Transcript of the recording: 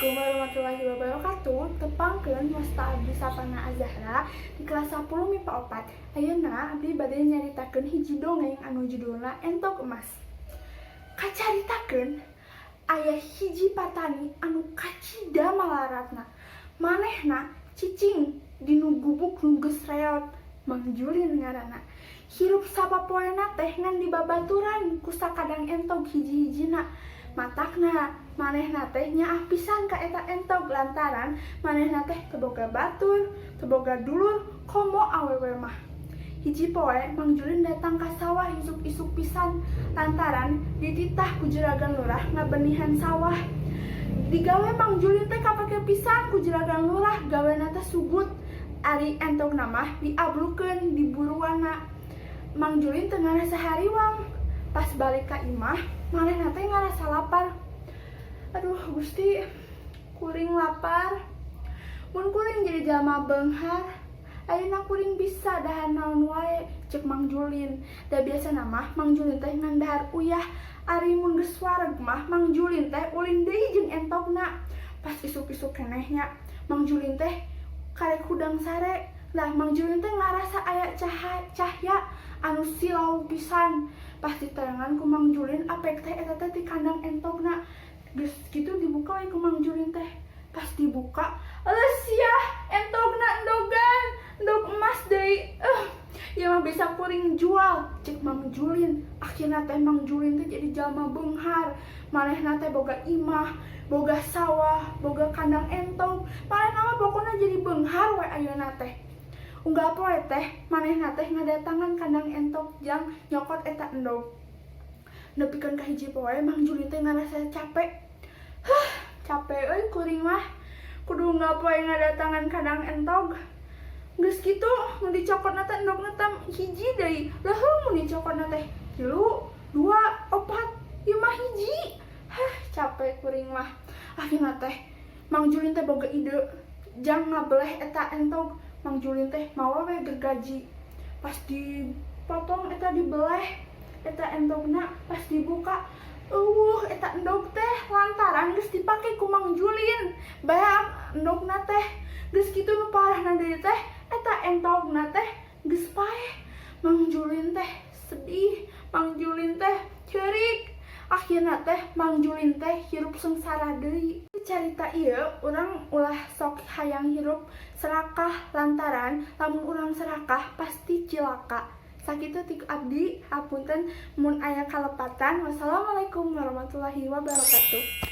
Assalamualaikum warahmatullahi wabarakatuh. Tepangkeun, wasta abdi Sapana Azahra di kelas 10 MIPA 4. Ayeuna abdi bade nyaritakeun hiji dongeng anu judulna Entog Emas. Kacaritakeun aya hiji patani anu kacida malaratna. Manehna cicing dinu gubuk nu geus reot. Mang Julin ngaranna. Hirup sapopoena teh ngan dibabaturan ku sakadang entog hiji-hijina. Matakna manehna teh nyaah pisan ka eta entog lantaran manehna teh teu boga batur, teu boga dulur, komo awewe mah. Hiji poe Mang Julin datang ka sawah isuk-isuk pisan lantaran dititah ku juragan lurah ngabenihan sawah. Digawe Mang Julin teh kapake pisan ku juragan lurah, gawena teh sugut. Ari entogna mah diablukeun di buruanna. Mang Julin teu ngarasa hariwang. Pas balik ka imah, manehna teh ngarasa lapar. "Aduh Gusti, kuring lapar. Mun kuring jadi jalma beunghar, ayeuna kuring bisa dahar naon wae," cek Mang Julin. Da biasana mah Mang Julin teh ngan dahar uyah. Ari mun geus wareg mah Mang Julin teh ulin deui jeung entogna. Pas isuk-isuk keneh nya, Mang Julin teh karek hudang sare. Lah, Mang Julin teh ngarasa aya cahaya anu silau pisan. Pas diteangan ku Mang Julin, apek teh eta teh ti kandang entogna. Geus kitu dibuka we ku Mang Julin teh. Pas dibuka, euleuh sia, entogna endogan, endog emas deui. "Eh, ieu mah bisa kuring jual," cek Mang Julin. Akhirna teh Mang Julin teh jadi jalma beunghar. Manehna teh boga imah, boga sawah, boga kandang entog. Manehna mah pokona jadi beunghar we ayeuna teh. Unggal poe teh manehna teh ngadatangan kandang entog jang nyokot eta endog. Nepikeun ka hiji poe Mang Julin teh ngarasa capek. "Huh, capek euy kuring mah. Kudu unggal poe ngadatangan kandang entog." Geus kitu mun dicokotna teh endogna teh hiji deui. Leuheung mun dicokotna teh tilu, dua, opat, ieu mah hiji. "Hah, capek kuring mah." Akhirna teh Mang Julin teh boga ide jang ngabeleh eta entog. Mang Julin teh mawa we gergaji. Pas dipotong eta, dibeleh eta entogna, pas dibuka euweuh eta endog teh lantaran geus dipake ku Mang Julin. Beak endogna teh. Geus kitu nu parahna deui teh eta entogna teh geus paeh. Mang Julin teh sedih, Mang Julin teh ceurik. Akhirna teh Mang Julin teh hirup sengsara deui. Carita ieu urang ulah sok hayang hirup serakah lantaran lamun urang serakah pasti cilaka. Sakitu ti abdi, hapunten mun aya kalepatan. Wassalamualaikum warahmatullahi wabarakatuh.